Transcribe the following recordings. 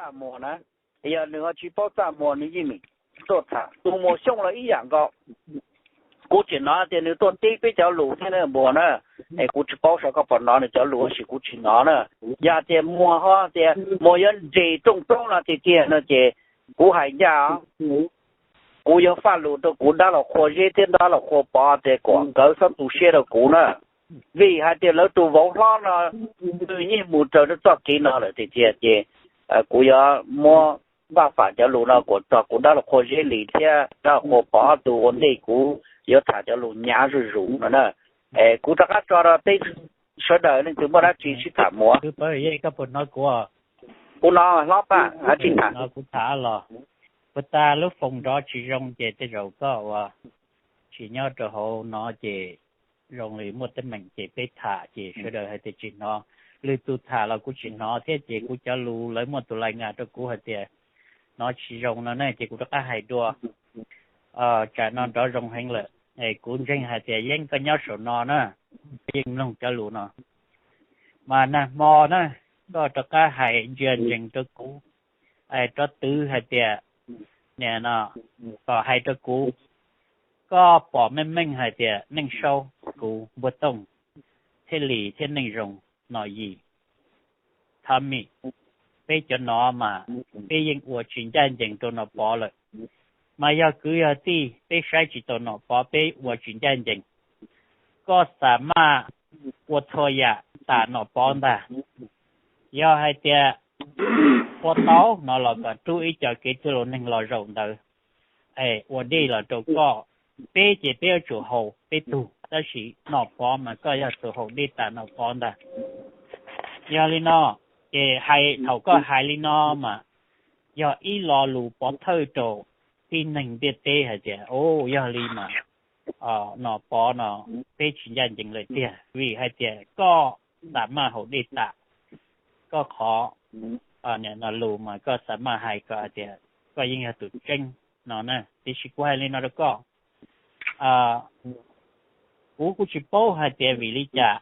txaj muag na, yog nws ho tsis paub txaj muag nws yeej meem tuaj tham. Tus Muas Xyooj los ib yam nkaus, kuv tseem hnov tias nws tuaj teb peb cov lus thiab na Muas na, es kuv tsis paub saib koj puas hnov nws cov lus tab sis kuv tsis hnov na. Yog tias Muas ho tias Muas yuav nres rooj plaub no tiag tiag no ces kuv hais ncaj, kuv yuav faj lus rau kuv dab laug Qhua Zeb thiab dab laug Qhua Pov tias kom nkawd txhob tu siab rau kuv na, vim hais tias lawv tus vauv hlob no nws yeej mus raws rau txoj kev no lawm tiag tiag ces kuv yuav muab npaj fam cov lus no kom txog kuv dab laug Qhua Zeb Lis thiab dab laug Qhua Pov ob tug ua ntej kuv yuav tham cov lus hnyav zuj zus no na. Es kuv rov qab tso rau peb sawv daws leej twg muaj dab tsi sib tham Muas. Kuv hnov hlob paj hab tsis tham. Kuv tham los, puag ta lub foos nrov tsis zoo ces tej zaum koj ua tsis nyob rau hauv no ces zoo li muaj teeb meem ces peb tham ces sawv daws hais tias tsis hnov. Lwm tus tham los kuv tsis hnov thiab ces kuv cov lus lawv muaj tus lais ngas rau kuv hais tias hnov tsis zoo no ne ces kuv rov qab hais dua. Tsam no nrov zoo heev lawm es kuv ntseeg hais tias yeej koj nyob saum no na, koj yeej mloog cov lus no. Mas nag hmo na, koj rov qab hais ntsia ntsees rau kuv, rov twv hais tias, nim no, kom hais rau kuv, koj pom meej meej hais tias Neej Saub, kuv, Npuag Tooj, Thej Lis thiab Neej Zoo, Nom Yim, Thaj Mim, peb cov no mas peb yeej ua tsis ncaj ncees rau Nom Pov lawm. Mas yog kwv yog tij peb saib tsis taus Nom Pov peb ua tsis ncaj ncees, koj xam maj ua txhua yam tas Nom Pov ntag. Yog hais tias ua tau no los kom rub ib co kev txwj laus neeg los zaum ntawd es ua dej los rau koj. Peb ces peb yuav tsum haus peb tug, tab sis Nom Pov mas koj yog tus haus dej tas Nom Pov ntag. Yog li no, ces hais thaum koj hais li no mas yog ib lo lus pov thawj rau tib neeg ntiaj teb hais tias, o, yog li mas Nom Pov no peb tsis ncaj ncees lawm tiag, vim hais tias koj xam maj haus dej tas, koj qhov lus mas koj xam maj hais kom hais tias koj yeej yog tus tseeb no na. Tiam sis kuv hais li no rau koj, kuv kuj tsis paub hais tias vim li cas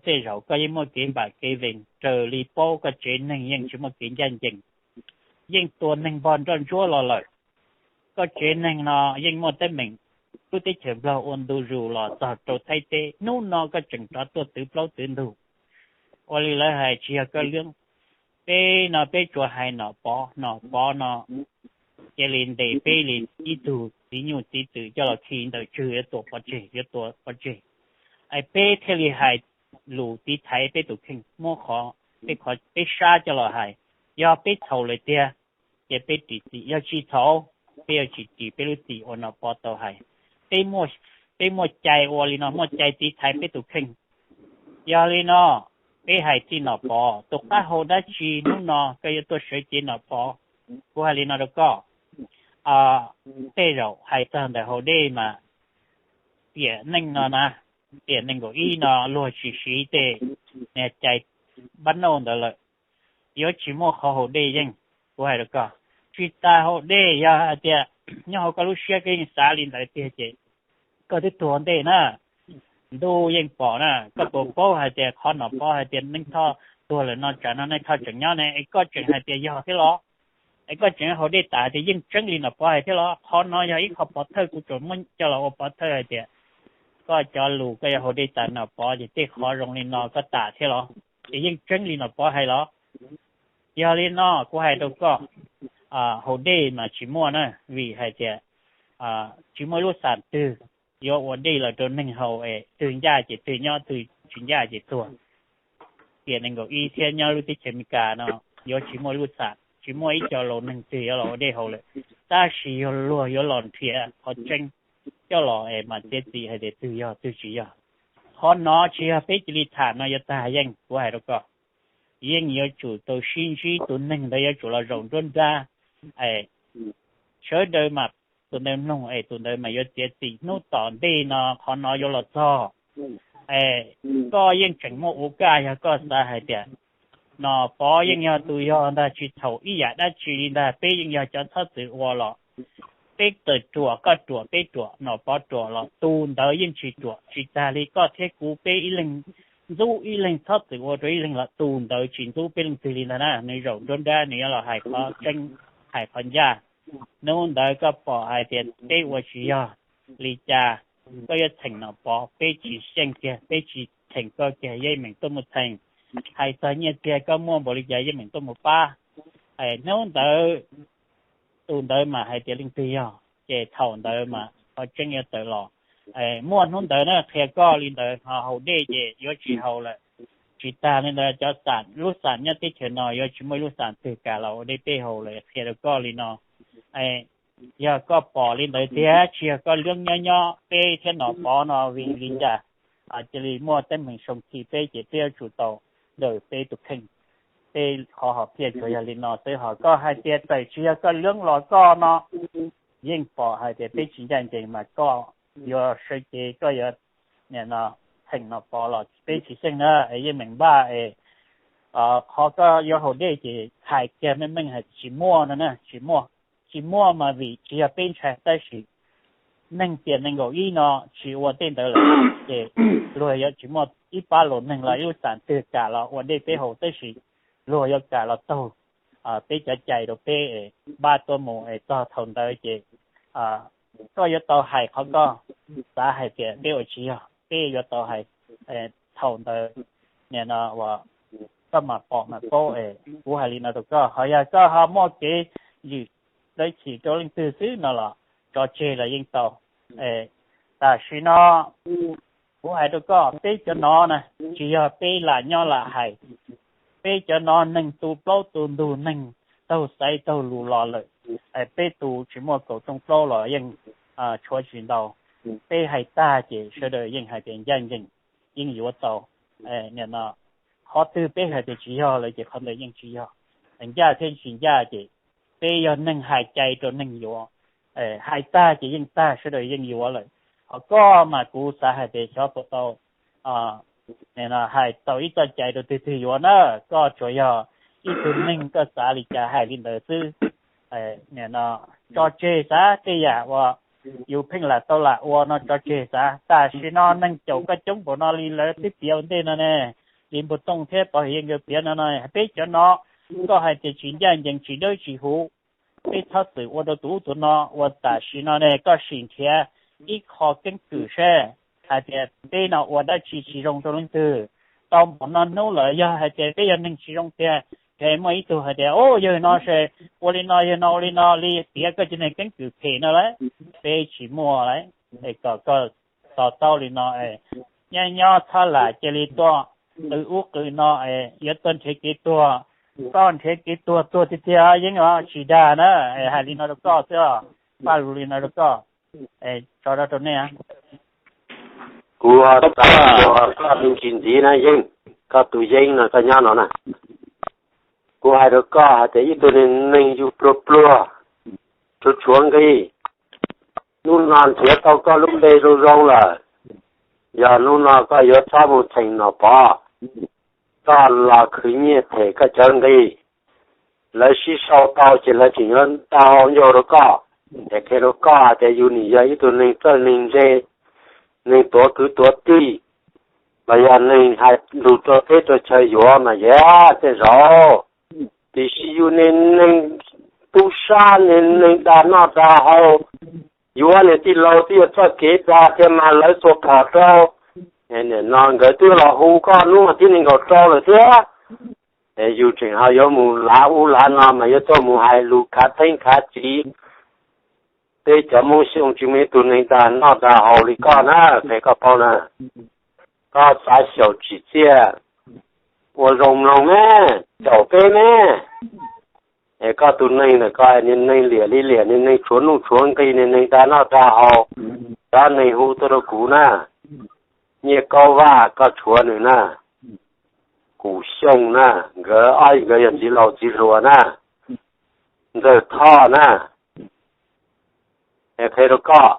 tej zaum koj yeej muaj kev npam kev vees raws li paub koj tsev neeg yeej tsis muaj kev ncaj ncees, yeej tua neeg npog nroj ntsuab los lawm. Koj tsev neeg no yeej muaj teeb meem lub teb chaws Nplog ua ntu zus los txog rau Thaib teb, hnub no koj tseem rov tuaj twv plaub twv ntug. Ua li lawv hais tsis yog koj lwb, peb no peb tsuas hais Nom Pov, Nom Pov no cia li ntes peb li ib tug txiv nyuj txiv twm coj los khi ntawm tswg yuav tua pov tseg, yuav tua pov tseg. Es peb thiaj li hais lus tiv thaiv peb tus kheej, muab qhov peb, qhov peb sab coj los hais. Yog peb txhaum lawm tiag ces peb ris txim, yog tsis txhaum peb yuav tsis ris peb lub txim uas Nom Pov tau hais. Peb muaj cai ua li no, muaj cai tiv thaiv peb tus kheej. Yog li no, peb hais txij Nom Pov, tus qab hau dab tsi hnub no koj yuav tuaj sawv cev Nom Pov? Kuv hais li no rau koj, tej zaum hais txog ntawm haus dej mas tiam neej no na, tiam nees nkaum ib no luag tsis siv tej niag cai pab nauj ntawd lawm, yuav tsis muaj qhov haus dej yeej. Kuv hais rau koj, tsis tas haus dej, yog hais tias nyob hauv koj lub siab koj yeej xav li ntawd tiag ces koj twb tuag ua ntej na. Ntuj yeej pom na, koj puas paub hais tias qhov Nom Pov hais tias Neej Thoj tuag lawm no tsam no Neej Thoj tseem nyob ne, es koj tseem hais tias yog thiab los? Es koj tseem haus dej tas tias yeej tseeb li Nom Pov hais thiab los? Qhov no yog ib qho pov thawj, kuv tsuas muab coj los ua pov thawj hais tias koj cov lus koj yuav haus dej tas Nom Pov ces tej qhov zoo li no koj tas thiab los? Ces yeej tseeb li Nom Pov hais los? Yog li no kuv hais rau koj, haus dej mas tsis muaj na, vim hais tias tsis muaj ib lub xam twg yuav ua dej los rau neeg haus es twg ncaj ces twg nyob, twg tsis ncaj ces tuag. Tiam nees nkaum ib thiab nyob lub teb chaws Amelikas no yuav tsis muaj ib lub xam, tsis muaj ib co laus neeg twg yuav los ua dej haus lawm, tab sis yog luag yuav los nrhiav qhov tseeb coj los es mam txiav txim hais tias twg yog twg tsis yog. Qhov no tsis yog peb cia li tham no yuav tag yeej, kuv hais rau koj, yeej yuav tsum tau sib ntsib, tus neeg ntawd yuav tsum los zaum nruab nrab, sawv daws mas tus ntawd mloog es tus ntawd mas yuav txiav txim. Hnub tom ntej no qhov no yuav los txog, es koj yeej tseem muaj ua kaj, yog koj xav hais tias Nom Pov yeej yog tus yog ntag, tsis txhaum ib yam dab tsi li ntag, peb yeej yog cov txhob txwm ua los peb tawm ruam koj ruam peb ruam Nom Pov ruam los tus ntawd yeej tsis ruam. Tsis tas li koj thiab kuv peb ib leeg ntxub ib leeg txhob txwm ua rau ib leeg los tus ntawd tsis ntxub peb leej twg li ntag na. Nws zaum nruab nrab nws yuav los hais qhov tseeb, hais qhov ncaj. Hnub ntawd koj pom hais tias peb ua tsis yog li cas, koj yuav txheem Nom Pov, peb tsis xyeej kiag, peb tsis txheem koj kiag, yeej meem tuaj mus txheem. Hais txog nyiaj txiag koj muaj npaum li cas yeej meem tuaj mus pab. Hnub ntawd tus ntawd mas hais tias leej twg yog, ces thaum ntawd mas qhov tseeb yuav tawm los. Muaj hnub ntawd na, qhia koj li ntawd ho haus dej ces yuav tsis haus lawm. Tsis tag li ntawd, cov xam, lub xam nyob teb chaws no yuav tsis muaj ib lub xam twg kam los ua dej peb haus lawm, qhia rau koj li no. Yog koj pom li ntawd tiag, tsis yog koj lub nyob nyob peb thiab Nom Pov no vim li cas cia li muaj teeb meem soo khi peb, ces peb yuav tsum tau daws peb tus kheej. Peb qhov hom phiaj tsuas yog li no xwb, ho koj hais tias txawm tsis yog koj lub los koj no, yeej pom hais tias peb tsis ncaj ncees mas koj yuav sawv cev, koj yuav nim no txheem Nom Pov los peb tsis xyeej na, es yeej meem npaj es qhov koj yuav haus dej ces hais kiag meej meej hais tsis muaj no na, tsis muaj. Tsis muaj mas vim tsis yog peb ntshai, tab sis neeg tiam nees nkaum ib no tsis ua tej ntawd lawm, ces luag yuav tsis muaj ib pab los neeg los ib lub xam twg kam los ua dej peb haus, tab sis luag yuav kam los taug peb cov cai rau peb es npaj tuaj mus es txog thaum ntawd ces koj yuav tau hais qhov koj xav hais tias peb ua tsis yog, peb yuav tau hais thaum ntawd. Nim no uas koj mam pom mam paub es kuv hais li no rau koj, ho yog koj ho muaj kev ywm dawb chim rau leej twg xwb no los tso tseg los yeej tau. Tam sim no kuv hais rau koj, peb cov no na, tsis yog peb lam nyob lam hais. Peb cov no neeg tu plaub tu ntug, neeg taug xaiv taug lus los lawm. Peb tu tsis muaj kaum rooj plaub los yeej tshuav tsis ntau. Peb hais tag ces sawv daws yeej hais tias ncaj ncees, yeej yuav tau. Nim no qhov twg peb hais tias tsis yog lawm ces qhov ntawd yeej tsis yog. Ncaj thiab tsis ncaj ces peb yog neeg hais cai rau neeg yuav, hais tag ces yeej tag, sawv daws yeej yuav lawm. Ho koj mas kuv xav hais tias xyov puas tau hais tau ib txoj cai rau twg twg yuav na. Koj tsuas yog ib tug neeg, koj xav li cas hais li ntawd xwb. Nim no tso tseg xav, tej yam uas yus pheej lam tau lam ua no tso tseg xav. Tam sim no neeg caum koj coob npaum no li, lawv twb piav ua ntej no ne, li Npuag Tooj thiab Pov Hwm Yeej nkawd piav no no, peb cov no koj hais tias tsis ncaj ncees, tsis dawb tsis huv, peb txhob txwm ua rau tus ub tus no. Ua tam sim no ne koj sim nrhiav ib qho keeb kwm seb hais tias peb no ua dab tsi tsis zoo rau leej twg. Tau npaum no hnub lawm, yog hais tias peb yog neeg tsis zoo tiag, ces muaj ib tug hais tias, yawg no es ua li no, yawg no ua li no li, piav koj cov niag keeb kwm phem no lawm, peb tsis muaj lawm. Es kom koj to taub li no, nyob nyob txhob lam cia li tuaj qw ub qw no, yuav tuaj nrhiav kev tuag, koj nrhiav kev tuag tuag tiag tiag, Yeeb os, tsis dag na. Hais li no rau koj xwb, Paj Lug li no rau koj, tso rau rau nej. Kuv xav xyuas koj me ntsis ntxiv na Yeeb, koj tus Yeeb no koj nyob no na. Kuv hais rau koj hais tias ib tug neeg yug pluag pluag, tshuav tshuav nqi, hnub no nrhiav tau koj lub npe zoo zoo lawm, yog hnub no koj yuav txhob mus txheem Nom Pov, koj los khwv nyiaj them koj cov nqi. Lawv sib sau tau ces lawv tseem yuav tau ncauj rau koj. Es qhia rau koj hais tias yus nim yog ib tug neeg txawj neeg ntse, neeg tuav kwv tuav tij, los yog neeg hais lus rau teb rau chaw yuav mas yam tej zaum, tiam sis yus niag neeg tub sab, niag neeg dag noj dag haus, yuav niag tij laug twb yuav txoj kev dag thiab mas lawv txhua phom rau. Nim no nkawd twb los hu koj hnub tim nees nkaum rau lawm thiab. Es yus tseem ho yuav mus lav ub lav no mas yuav tuaj mus hais lus khav theeb khav tsiv. Peb cov Hmoob Xyooj tsis muaj ib tug neeg dag noj dag haus li koj na, qhia koj paub na. Koj xav xyaum tsim txiaj, ua zoo mloog me, caum peb me. Es koj tus neeg ntawm koj niag neeg liam li liam, niag neeg tshuav nuj tshuav nqi, niag neeg dag noj dag haus, cov neeg hu tuaj rau kuv na, Nyiaj Kaub Vaj koj tshuav nws na, Kum Xyooj na, nkawd ob nkawd yog txiv laus txiv hluas na, Ntxawg Thoj na. Es qhia rau koj,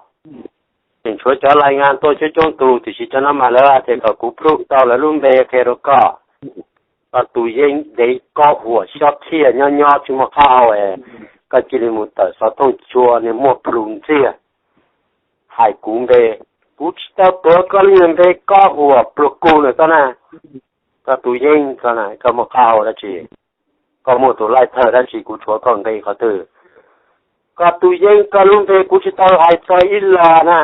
tseem tshuav cov lais ngas tuaj coob coob tus, tiam sis cov no mas lawv hais tias kom kuv proof tau lawv lub npe qhia rau koj. Koj tus Yeeb dev kob huam xyob thiaj nyob nyob tsis muaj qab hau es koj cia li mus tawm xov tooj cua niag muaj plhus ntxiag hais kuv npe. Kuv tsis tau tuav koj lub npe Kob Huam pluag kug na koj na. Koj tus yeeb koj na, koj muaj qab hau dab tsi? Koj muaj tus laij thawj dab tsi kuv tshuav koj nqi qhov twg? Koj tus yeeb koj lub npe kuv tsis tau hais txog ib los na.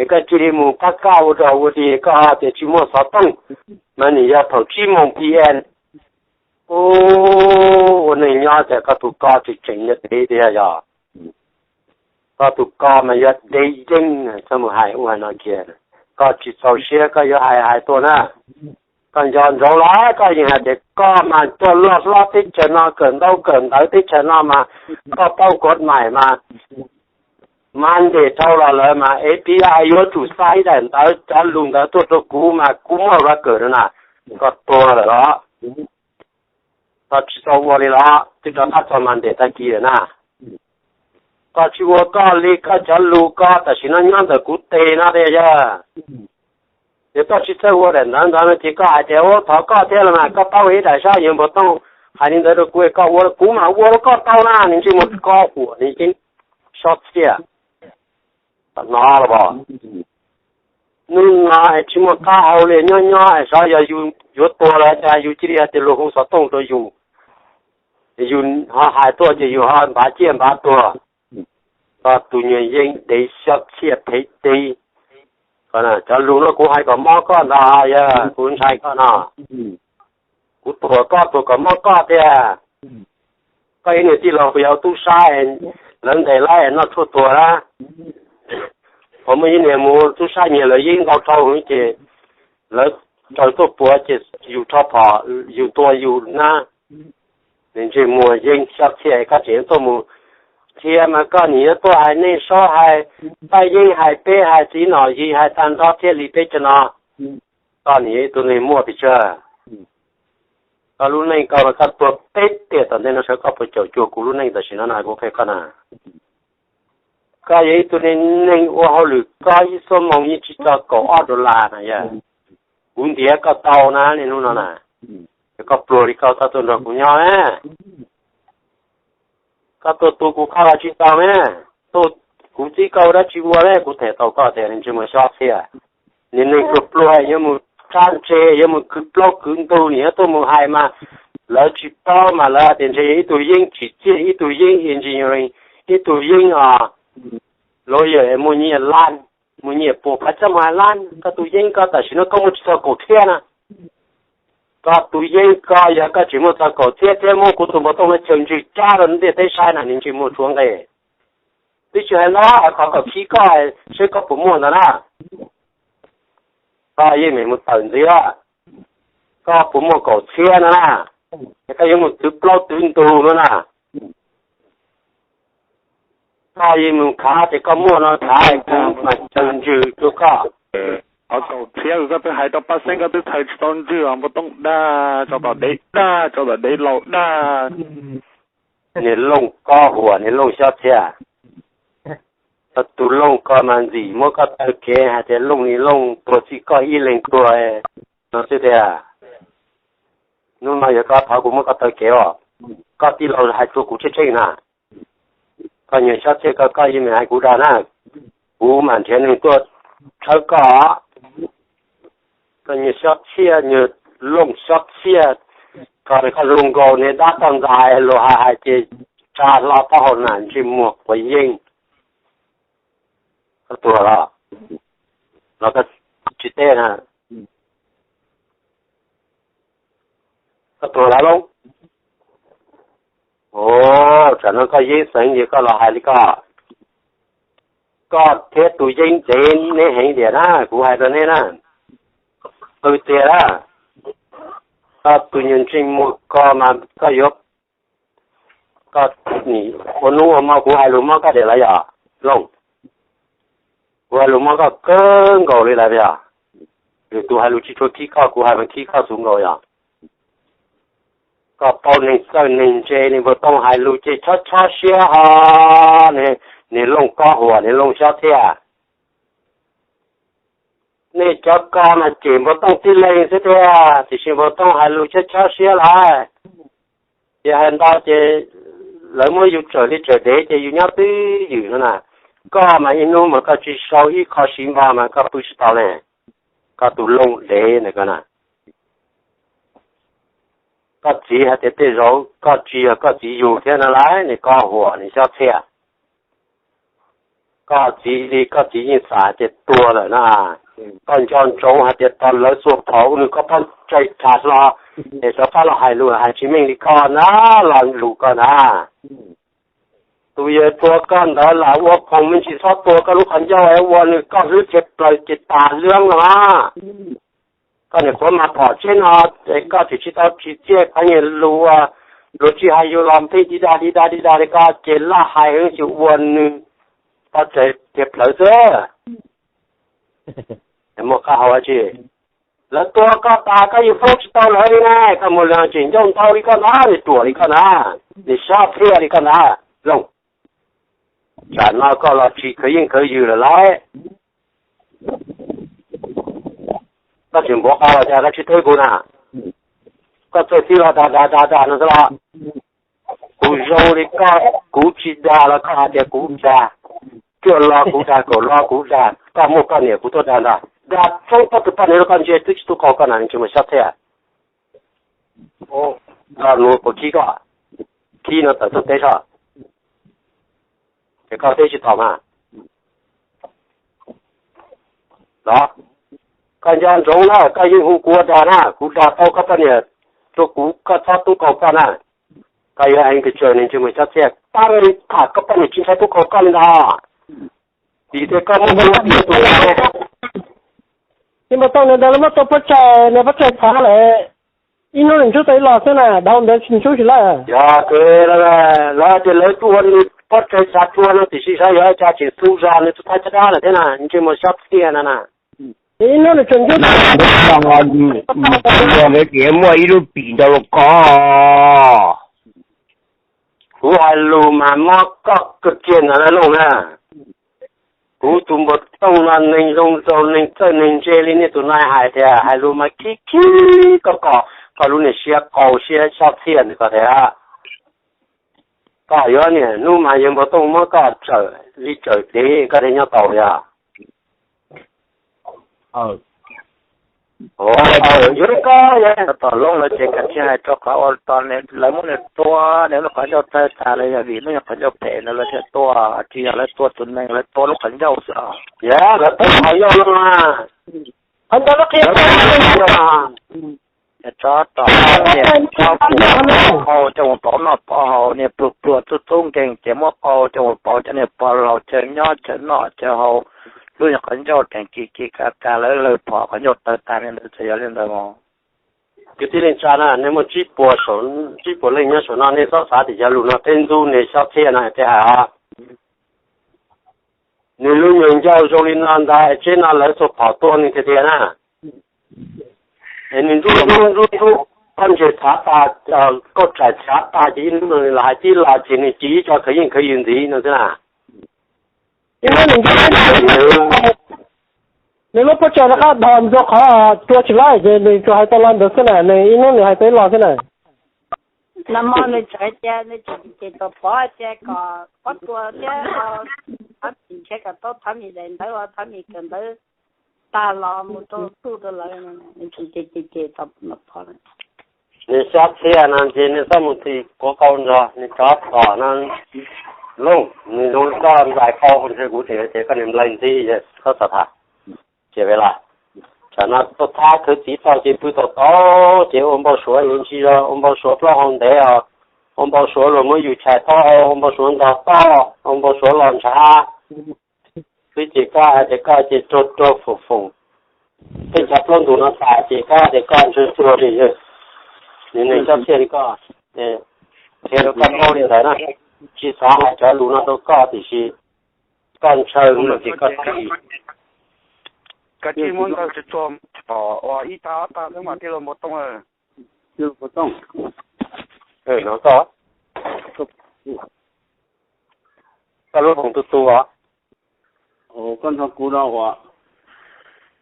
Es koj cia li mus pab kaj ua dog ua dig, koj tias tsis muaj xov tooj, mas nws yog thaum tsib moos P M. Ua neej nyob cas koj tus ko tseem tseem yuav dev tiag yog? Koj tus ko mas yuav dev yeeb, txhob mus hais ua no kiag. Koj tsis txaus siab koj yuav hais hais tuaj na. Koj nco ntsoov los koj yeej hais tias koj mas coj loj hlob teb chaws no, kawm ntaub kawm ntawv teb chaws no mas koj paub kod mais mas, mas ntes dhau los lawm mas A P I yuav tsum xa ib daim ntawv cov lus ntawd tuaj rau kuv mas kuv muaj record na. Koj tuag lawm los? Koj tsis txhob ua li los twb rov qab txog mas ntes tag kis lawm na. Koj tsis ua koj li, koj cov lus ko tam sim no nyob ntawm kuv tes no tiag yog. Yog koj tsis txawj ua daim ntawv ntawd no ces koj hais tias ua thov koj thiab los mas koj paub ib daim sab yuav npua tooj hais li ntawd rau kuv, koj ua, kuv mam ua rau koj tau na, nws ntsej muag Kob Huam, nws yeeb sob txhiaj. Hnov los? Hnub no es tsis muaj qab hau li, nyob nyob es xyov yog yus yuav tuag los cas yus cia li hais tias luag hu xov tooj rau yus, yus ho hais tuaj ces yus ho npav ciaj npav tuag. Koj tus nyuag yeeb dev sob txhiaj phem tib. Cov lus no kuv hais kom mob koj ntag, yog kuv ntshai koj no. Kuv tuag koj tuag kom mob koj tiag. Koj ib niag tij laug puas yog tub sab, lawv ntes lawv noj tshuaj tuag na. Ho muaj ib niag mus tub sab nyiag lawv yeeb ntau dhau ces lawv raws tuaj puav ces yus rho phom, yus tua yus na. Nws ntsej muag yeeb sob txhiaj, koj tseem tuaj mus thiab mas koj nim yuav tuaj hais nej sob hais, pab yeeb hais peb hais txiv nom yig hais tag nrho thiaj li peb cov no. Koj nim yog ib tug neeg muaj pes tsawg? Koj lub neej koj mas koj tuag peb tiam tom ntej no saib koj puas caum cuag kuv lub neej tam sim no na, kuv qhia koj na. Koj yog ib tug neeg ua hauj lwm koj ib xuab moos yeej tsis txog kaum ob dollar na yog. Kuv ntiav koj tau na niaj hnub no na. Koj pluag li koj txhob tuaj nrog kuv nyob na. Koj tuaj tu kuv koj los tsis tau ne. Tuaj, kuv txib koj ua dab tsi ua ne, kuv them tau koj tias nws ntsej muag sob txhiaj. Niag neeg pluag pluag yuav mus tshab ntse, yuav mus kwv plaub kwv ntug, nim yuav tuaj mus hais mas lawv tsis paub mas lawv tias ntshe yog ib tug yeeb tsim txiaj, ib tug yeeb engineering, ib tug yeeb os, lawyer, muaj nyiaj lab, muaj nyiaj puas phav txaj muag hais lab. Koj tus yeeb koj tam sim no koj muaj tsis txog kaum txhiab na. Koj tus yeeb koj yog koj tsis muaj txog kaum txhiab thiab muab kuv tus npau tooj no chaw ntswg cab rau ntiaj teb saib na, nws ntsej muag tshuav nqe. Twb tsis hais ntau, qhov kom khib koj seb koj puas muaj ntawd na. Koj yeej meem mus tawm ntxiv, koj puas muaj kaum txhiab no na? Es koj yuav mus twv plaub twv ntug no na. Koj yeej mus khav tias koj muaj no khav, kuv mam chaw ntswg rau koj. Qhov kaum txhiab koj twb hais rau pab xeeb, koj twb txhais tsis tau ntswg os, npau tooj dag, tso tom dev dag, tso tom dev laus dag. Niag Looj Kob Huam, niag Looj Xyob Txhiaj. Koj tus Looj ko mas ntxim muab koj taw kev hais tias Looj li Looj tuag txij koj ib leeg tuag no xwb tiag. Hnub no yog koj thov kuv muab koj taw kev os. Koj tij laug hais rau kuv tsheej tsheej na. Koj nyuag Xyob Txhiaj ko, koj yeej meem hais kuv dag na, kuv mam nrhiav neeg tuaj tshawb koj. Koj nyuag Xyob Txhiaj, nyuag Looj Xyob Txhiaj, koj, koj zoo nkaus niag dab toj ntxas luag hais hais ces tsa hlo taub hau na, ntsej muag quav yeeb. Koj tuag los? Los koj tsis teb na. Koj tuag lawm lauj? Ov, tsam no koj yeeb xeev ces koj los hais li koj. Koj thiab tus yeeb ntev neb heev tiag na, kuv hais rau neb na. Qw tiag na. Koj tus nyuag ntsej muag ko mas koj yuav, koj ua hnub ua hmo kuv hais lus mob koj diam lawm yom Looj? Kuv hais lus mob koj kawg nkaus li lawm yom? Lwm tus hais lus tsis tshua khib koj, kuv hais mas khib koj xwb nkaus yom? Koj paub neeg txawj neeg ntse, niag npau tooj hais lus ces chob chob siab ho. Niag Looj Kob Huam, niag Looj Xyob Txhiaj. Nej cov ko mas cem npau tooj tib leeg xwb tiag, tiam sis npau tooj hais lus chob chob siab lawm. Ces hais ntau ces lawv muab yus tsawm li tsawm dev ces yus nyob twj ywm no na. Koj mas ib hnub mas koj tsis sau ib qho siv npog mas koj pw tsis tau ne. Koj tus looj dev ntawm koj na. Koj txiv hais tias tej zaum koj tsis yog koj txiv yug thiab no lauj, nws koj huam nws Xyob Txhiaj. Koj txiv li koj txiv yeej xav hais tias tuag lawm na. Koj nco ntsoov hais tias tau lawv xuas phom ua nws koj pob tsaig tag hlo, es rov qab los hais lus hais tsis meej li koj na, los lus koj na. Tus yawg tua koj ntawd lam ua phoom me ntsis txhob tua koj lub qhov ncauj es ua nws koj hlwb dhia plaws ces tas lwb los mas. Koj niam qhuav mas phom tsheb no, koj tseem tsis tau tsim txiaj qhov niag lus, luag tsis hais yus los pheej di dag di dag di dag li koj ces laj hais heev tsis ua nws pob tsaig dhia plaws xwb. Muaj qab hau tsi? Lawv tua koj tas koj yeej paub tsis tau lawv li ne, koj mus lawm tseem ncauj ntau li koj ntag, nws ruam li koj ntag, nws Xyob Txhiaj li koj ntag. Looj, tsam no koj los tsis khwv yeej khwv ywm lawm lauj. Koj tseem npuav qau los cas koj tsis teb kuv na? Koj txawj txib los dag dag dag dag no xwb los? Kuv zoo li koj, kuv tsis dag los koj hais tias kuv dag. Cuaj lo kuv dag, kaum lo kuv dag, koj muaj poj niam kuv tuaj dag ntag. Dag txoob koj tus poj niam rau koj ntsia twb tsis tub qau koj na, nws tsis mus Xyob Txhiaj. Koj nus kuv khib koj, khib no tawm tuaj teb soj, ces koj teb tsis tau mas. Los, koj nco ntsoov na, koj yeej hu kuv ua dag na, kuv dag tau koj poj niam rau kuv, koj txhob tub qau koj na. Koj yog ev pes tsawg nws ntsej muag Xyob Txhiaj, tab meeg tham koj poj niam tsis ntshai tub qau koj li ntag. Vim tias koj muaj muaj tus Npawg Tooj nws ntawd lawv muab tua pob tsaig, nws pob tsaig txhav lawm, ib hnub nws ntsuab tau ib los xwb na, dhau ntawd tsis ntsuab tsis lawm. Yog kawg, lawv tias lawv tuaj ua nws pob tsaig txhav tshuaj no tiam sis xyov yog ua cas tseem tu zog nws tus thawj caj dab lawm thiab na, ntsej muag Xyob Txhiaj no na. Ib hnub nws tseem ntsuab tau. Yog lawv tias muaj ib lub pim rau los koj. Kuv hais lus mas mob koj kawg kiag ntag Looj na. Kuv tus Npawg Tooj no neeg zoo nraug neeg txawj neeg ntse li nej tus no hais tias hais lus mas khib khib koj kom koj lub niag siab qaug siab Xyob Txhiaj ntawm koj tiag. Koj yuav niaj hnub mas yawg Npawg Tooj muab koj tsawm li tsawm dev koj thiaj nyob tau yog. Yuav koj yog tom Looj lawv ces kav tsij hais rau qhov ua tau lawv muab nws tua, nws lub qhov ncauj tawg tas los yog vim lub nyuag qhov ncauj phem ntawd lawv thiaj tua, tsis yog lawv tua tus neeg, lawv tua lub qhov ncauj xwb os. Yog lawv tua qhov ncauj no mas. Qhov ncauj lub qhia Tso tom niag tsob pum muab qau coj mus pauv noj pauv haus, niag pluag pluag txub txub nkeeg ces muab qau coj mus pauv cov niag pog laus chaw nyob chaw noj chaw haus, lub nyuag qhov ncauj teem kis kis kav tas lawv lawg phom qhov ncauj tawg tas li ntawd txawm yog li ntawd mas. Kwv tij neej tsa na, nej muaj tsib puas, tsib puas leej nyob saum no nej txhob xav tias cov lus no peb ntxub nws Xyob Txhiaj no peb hais os. Nws lub nyuag ncauj zoo li no ntag, tsheb no lawv xuas phom tua nws tiag tiag na. Es nws ntxub ntxub ntxub ntxub, koj ntseg txhav tag, koj tsaim txhav tag ces ib hnub no nws los hais tib los ces nws cia ib co khawv yeej khawv yws ntxiv no xwb na. Nws lub pob tsaig rov qab dhos ntxuag qhov rua tsis laib ces nws tsuas hais tau lo ntawd xwb na, nws ib hnub nws hais tau ib lo xwb na. Nag hmo nws tseem hais tias nws tseem cem tom Pov tias kom Pov tua thiab, thov Mim nrhiav kom tau thov Mim daim ntawv, thov Mim kawm ntawv tag los mus rau txuj rau lawv, nws tseem cem cem cem tom Pov. Nws Xyob Txhiaj no ces nws txhob mus tim kuv qau nrog nws cov tom no. Looj, nws zoo li koj nplais qau ntshe kuv tseem tias koj niag nplais ntxi, koj txhob tham. Ces ve las, tsam no tuaj thab khwv txiv tau ces pw tau tau, ces ua npau suav yuav ntsis zog, ua npau suav plaub hau ntev os, ua npau suav luag muab yus chais taub hau, ua npau suav ntog toj, ua npau suav los ntshav. Twb ces koj hais tias koj ces rog rog foom foom, tej cov plaub ntug no tas ces koj hais tias koj ntshaw tsuag li yawg, nws neeg Xyob Txhiaj li koj, qhia rau koj paub li ntawd na. Tsis xav hais cov lus no rau koj tiam sis koj ntshaw no ces koj tig. Koj tsis muab nkawd tsuag tsuag txhom ua ib tag ob tag xwb mas tij laug Npawg Tooj. Koj lub foom tu tu os. Koj nrog kuv no uas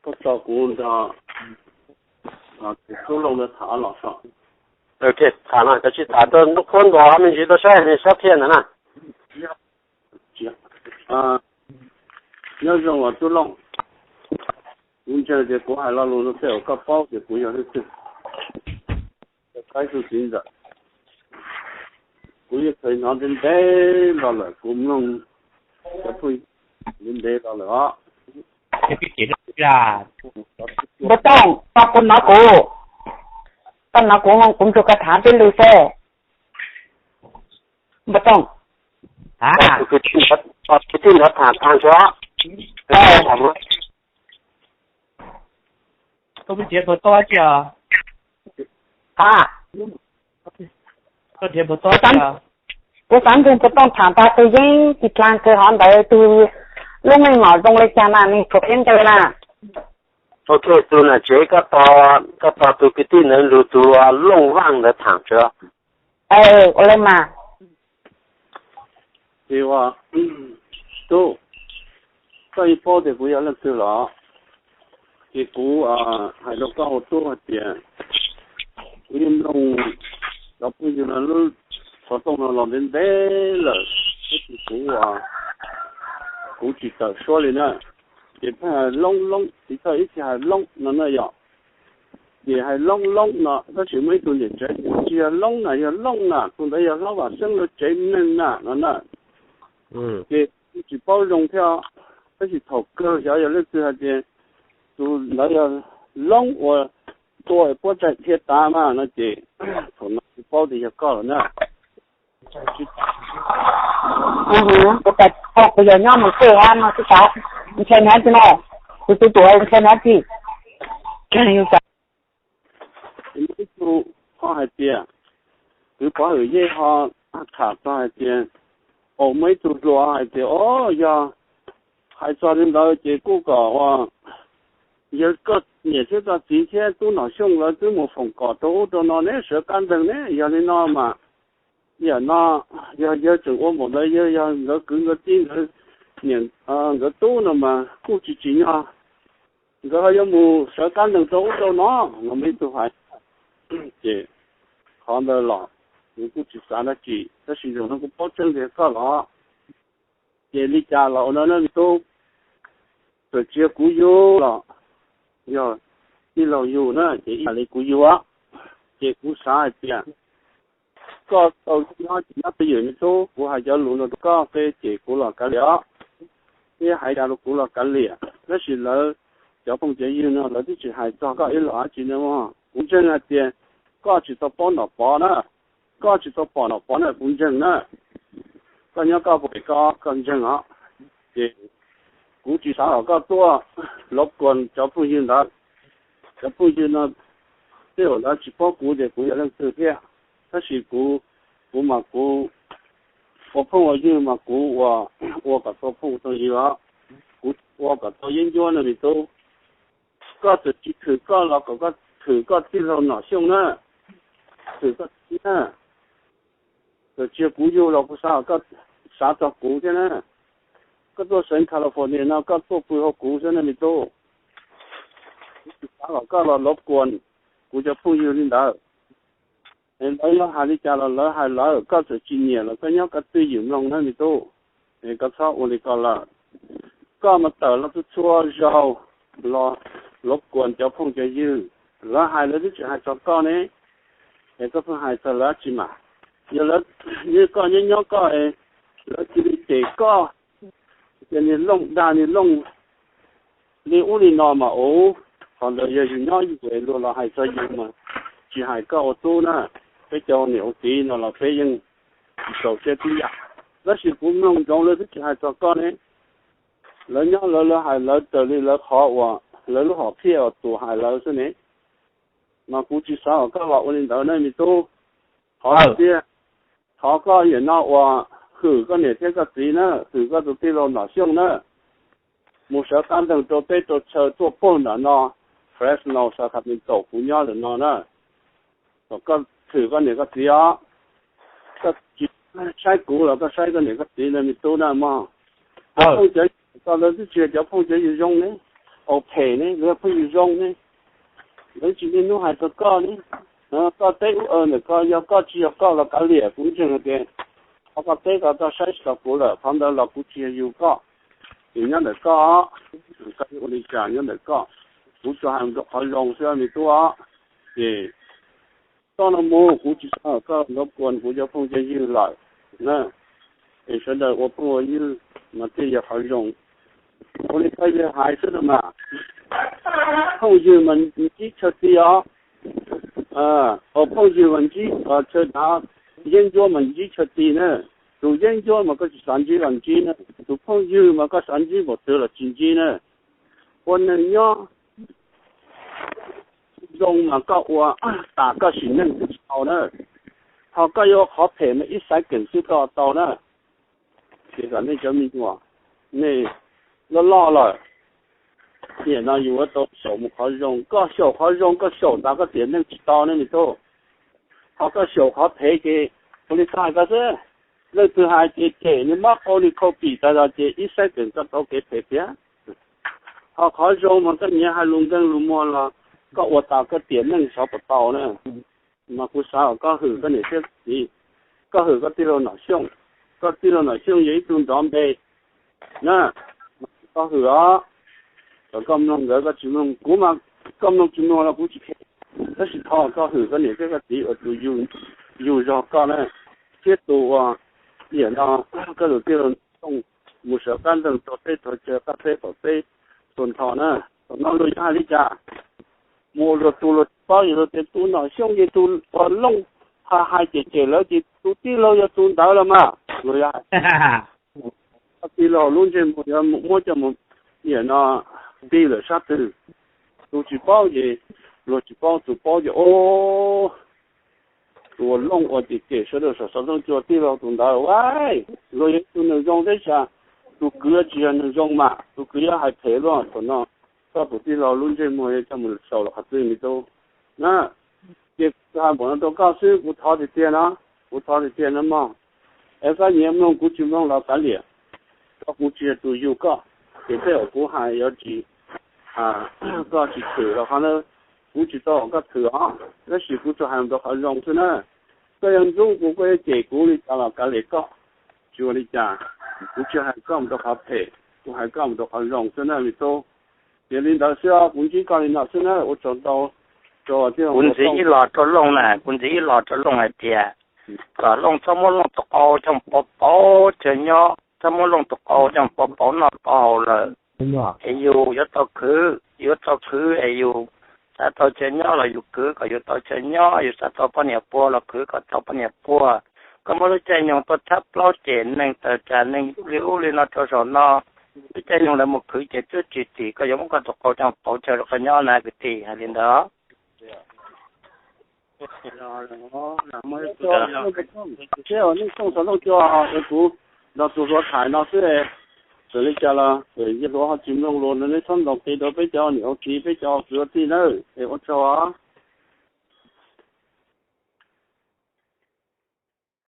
koj tso kuv nrog Tub Looj tham los so. Tham no koj tsis tham rau nruab qhuab ntuas me ntsis rau saib nws Xyob Txhiaj ntawd na. Nyob zoo os tub Looj, kuv ntseeg tias kuv hais lo lus no tej zaum koj paub tias kuv yog leej twg. Qaib Txuj Txiv Ntxawm, kuv yeej kheev hnov ntev ntev los lawm, kuv mloog cov phooj ywg ntev ntev los lawm os. Npawg Tooj, koj puas hnov kuv? Koj hnov kuv, kuv nrog koj tham peb lus xwb. Npawg Tooj, kwv tij ntawd tham tag tso. Koj nrhiav puas tau tsi os? Kuv xav nrog Npawg Tooj tham tag tus yeeb tsis dlaag kawg hov ntawd, tus lub neej mom zoo le caag na, neeg tshuav qeeb nkaus na. Ok, tus nam tsev koj, koj tos tus kwv tij ntawd nrug tus Looj Vaj ntawd tham tso. Ua le mas. Ces ua, tub, koj yeej paub tias kuv yog leej twg los? Ces kuv hais rau koj ua tub hais tias kuv yeej mloog cov phooj ywg lub xov tooj no los ntev ntev lawm, tab sis kuv, kuv tsis tawm suab li na. Ces pheej hais Loob Loob, txiv thawj ib txhis hais Loob no na yom. Ces hais Loob Loob no tab sis muaj ib tug niam tsev tias tsis yog Loob na, yog Looj na, tus ntawd yog Hlob Vam Xeeb lawv tsev neeg na no na. Ces kuv tsis paub zoo thiab, tab sis thaum kawg xyov yog leej twg hais tias tus ntawd yog Loob uas tua puab tsaig dhia tav mas no ces thaum no kuv paub tias yog koj lawm na. Kuv, kuv yog nyob mus tej no tsis xav nrhiav nrhiav tsi no, kuv tus tuam nrhiav nrhiav tsi. Muaj ib tug ho hais tias, kwv Pov Hwm Yej ho tham txog hais tias, muaj ib tug hluas hais tias, o, yog hais txog li ntawd ces kuj kom ua, yog koj niam thiab koj txiv thiab tub Nom Xyooj lawv twb mus foom kom rau ub rau no neb sawv qab nteeg ne, yog li no mas yam no yog yawg tseem ua npaum ntawd, yawg yog nkawd kwv nkawd tij nkawd niam nkawd tub no mas kuj tsis tsim nyog nkawd ho yuav mus sawv qab nteeg rau ub rau no, no muaj ib tug hais. Ces qhov ntawd los kuv kuj tsis xav dab tsi, tab sis zaum no kuv paub tseeb tias koj los, ces li cas los ua no na me tub, txawm tsis yog kuv yug los yog tij laug yug na ces ib yam li kuv yug, ces kuv xav hais tias koj tau nyob tsis nyob twj ywm me tub, kuv hais cov lus no rau koj ces kuv los kav liam os, thiab hais cas rau kuv los kav liam, tab sis lawv cov phooj cov ywg no lawv twb tsis hais txog koj ib los dab tsi na mog. Kuv ntseeg hais tias koj tsis tau paub Nom Pov na, koj tsis tau pom Nom Pov na kuv ntseeg na. Koj nyob koj pem koj, koj ntseeg os. Ces kuv tsis xav kom koj tuaj lov kuas cov phooj ywg ntawd. Cov phooj ywg no tej zaum lawv tsis paub kuv tias kuv yog leej twg thiab, tab sis kuv, kuv mas kuv ua phooj ua ywg mas kuv ua, ua kom tau phooj tau ywg os, kuv ua kom tau yeeb ncuab no me tub. Koj txawm tsis thwm koj los kom koj thwm koj tij laug Nom Xyooj na, thwm koj txiv na. Txawm tsis yog kuv yug los kuv xav kom koj xav txog kuv thiab na. Koj tuaj xeev California no koj tuaj pw hauv kuv xwb na me tub. Kuv tsis xav kom koj los lov kuas kuv cov phooj ywg li ntawd. Es lawv yuav hais li cas los lawv hais lawv, koj txawm tsis nyiam los koj nyob koj twj ywm mloog na me tub. Es koj txhob ua li ko lawm. Koj mas tawm los txhua txhua zaus los lov kuas cov phooj cov ywg, lawv hais lawv twb tsis hais txog koj ne, es koj pheej hais txog lawv dab tsi mas? Yog lawv, koj nyob nyob koj es lawv cia li cem koj, ces niag looj dag niag looj li ub li no mas ub, qhov ntawd yog yus nyob yus es luag los hais txog yus mas tsis hais koj ua tub na. Peb cov ua niam ua txiv no los peb yeej tsis txaus siab tib yam. Tab sis kuv mloog ntsoov lawv twb tsis hais txog koj ne. Lawv nyob lawv, lawv hais lawv raws li lawv qhov uas lawv lub hom phiaj uas tus hais lawv xwb ne. Mas kuv tsis xav kom koj los ua li ntawd na me tub. Qhov tiag, thov koj yam no uas hwm koj niam thiab koj txiv na, hwm koj tus tij laug Nom Xyooj na, mus sawv qab nteeg rau teb rau chaw tuaj puag nram no, Fresno, Sacramento kuv nyob ntawm no na. Kom koj hwm koj niam koj txiv os. Koj tsis saib kuv los koj saib koj niam koj txiv na me tub na mog. Cov phooj cov ywg, koj lawv twb tsis yog cov phooj cov ywg zoo ne, au phem ne, lawv yog phooj ywg zoo ne. Lawv tsis niaj hnub hais txog koj ne. Koj teb ub ntawm koj, yog koj tsis yog koj los kav liam, kuv ntseeg hais tias qhov koj teb ko koj saib tsis taus kuv lawm, qhov ntawd los kuv tsis yog yug koj. Ces nyob ntawm koj, koj ua li cas nyob ntawm koj. Kuv tsuas hais rau qhov zoo xwb me tub. Ces txoj no mus kuv tsis xav kom koj ntaub kuas kuv cov phooj cov ywg lawm na. Es sawv daws ua phooj ua ywg mas thiaj yog qhov zoo. Ua li koj yawg hais xwb no mas, phooj ywg mas ntsib chaw ti os. Phooj ywg mas ntsib chaw dav, yeeb ncuab mas ntsib chaw ti na. Tus yeeb ncuab mas koj tsis xav ntsib los ntsib na, tus phooj ywg mas koj xav ntsib npaum twg los tsis ntsib na. Ua neeg nyob zoo mas koj ua tas koj sim neej tsis tau na, ho koj yuav qhov phem mas ib xaiv keem xwb koj tau na. Ces kom nej cov me nyuam, nej loj loj lawm, nim no yus yuav tau xyaum mus qhov zoo, koj xyaum qhov zoo koj xyaum tas koj tiam neej tsis tau ne me tub. Ho koj xyaum qhov phem ces ua li txhais koj xwb, leej twg hais ces cem nws mab qau nws khau pim tas zog ces ib xaiv keem koj tau kev phem tiag. Ho qhov zoo mas koj nyiav hais lus nkeeg lus muag los koj ua tas koj tiam neej xyov puas tau na. Mas kuv xav kom koj hwm koj niam thiab koj txiv, koj hwm koj tij laug Nom Xyooj. Koj tij laug Nom Xyooj yog ib tug nrov npe na, koj hwm os. Kom koj mloog nkawd koj tsis mloog kuv mas, koj mloog tsis mloog los kuv tsis khe, tab sis thov koj hwm koj niam thiab koj txiv uas tus yug zog koj na, thiab tus uas nim no koj tus tij laug Nom Xyooj mus sawv qab nteeg rau teb rau chaw qab teb qaum teb txhua nrho na. Thaum no luag yuav hais li cas? Mus ua luag tus luag tsis paub, yog luag tias tus Nom Xyooj ces tus uas Looj hais hais cem cem lawv ces tus tij laug yog tus ntawd los mas luag yuav hais. Koj tij laug lub ntsej muag yuav muab coj mus, nim no nti lawm sab twg? Tus tsis paub ces luag tsis paub, tus paub ces o, tus uas Looj ua cem cem sawv daws saum xov tooj cua tij laug tus ntawd a, luag yog tus neeg zoo teb chaws, tus kwv tsis yog neeg zoo mas tus kwv yuav hais phem luaj. Thaum no koj tus tij laug lub ntsej muag yuav coj mus xyaum los qhov twg me tub na. Ces kuv hais npaum no rau koj xwb, kuv thov tiag tiag no, kuv thov tiag tiag no mog. Es koj nyiam mloog kuv tsis mloog los kav liam, koj kuv tsis yog tus yug koj, ces tej uas kuv hais yuav tsis, koj tsis thwm los qhov na, kuv tsis tau kom koj thwm os, tab sis kuv tsuas hais rau qhov zoo xwb na. Koj yuav ntxub kuv, koj yuav cem kuv li cas los kav liam koj, tsis ua li cas. Kuv tsis hais koj mus rau qhov phem, kuv hais koj mus rau qhov zoo xwb na me tub. Ces li ntawd xwb, kuv ntsib koj li no xwb na, ua tsaug ntau rau tij laug. Kuv ntxiv ib los rau Looj na, kuv ntxiv ib los rau Looj hais tias kom Looj txhob muab Looj tus qau coj mus pauv pauv chaw nyob, txhob muab Looj tus qau coj mus pauv pauv noj pauv haus lawm. Es yus yuav tau khwv, yuav tau khwv es yus xav tau chaw nyob los yus khwv kom yus tau chaw nyob, yus xav tau poj niam puag los khwv kom tau poj niam puag. Koj muab lub caij nyoog tuaj thab plaub cem neeg tawm tsam neeg li ub li no rau saum no, lub caij nyoog lawv mus khwv ces twb tsis tim koj yuav muab koj tus qau coj mus pauv chaw rau koj nyob na kwv tij, hais li ntawd. Seb nej tsooj xov tooj cua es kuv nrog tus hluas tham no xwb, txawm li cas los yawg hluas ho tsis mloog lus no nej txhob ntaus qis rau peb cov niam ua txiv peb cov kwv ua tij nawb, es ua tsaug os.